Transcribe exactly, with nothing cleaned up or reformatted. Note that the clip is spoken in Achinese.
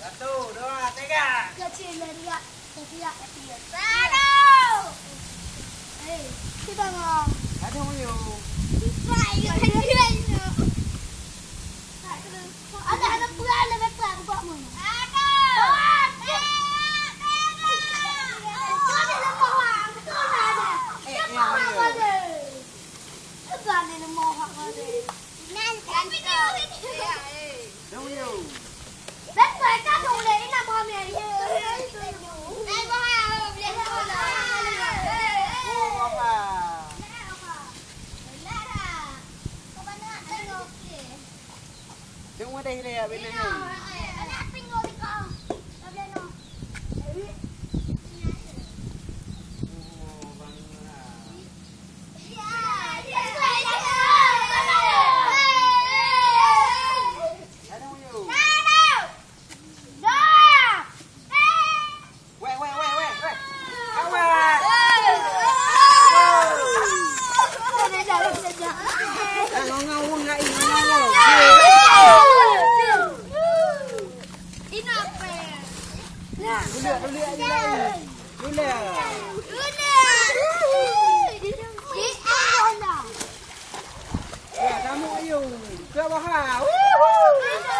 Satu, dua, tiga. Kecil, dua, tiga, kecil. Satu. Eh, kita ngomong. Ada muyuh. Ada, ada perang, ada perang, buat mana? Ada. Eh, yang mana? Dong yo. Oh, Bapa. Tengok deh dia, benar ni. Oh, bang. Weh, weh, weh, weh, weh. Awas. Ngau-ngau wong lain, ngau-ngau wong. Ini apa ya? Udah, udah, udah. Udah. Udah. Ya, kamu ayo. Ke bawah. Wuhu.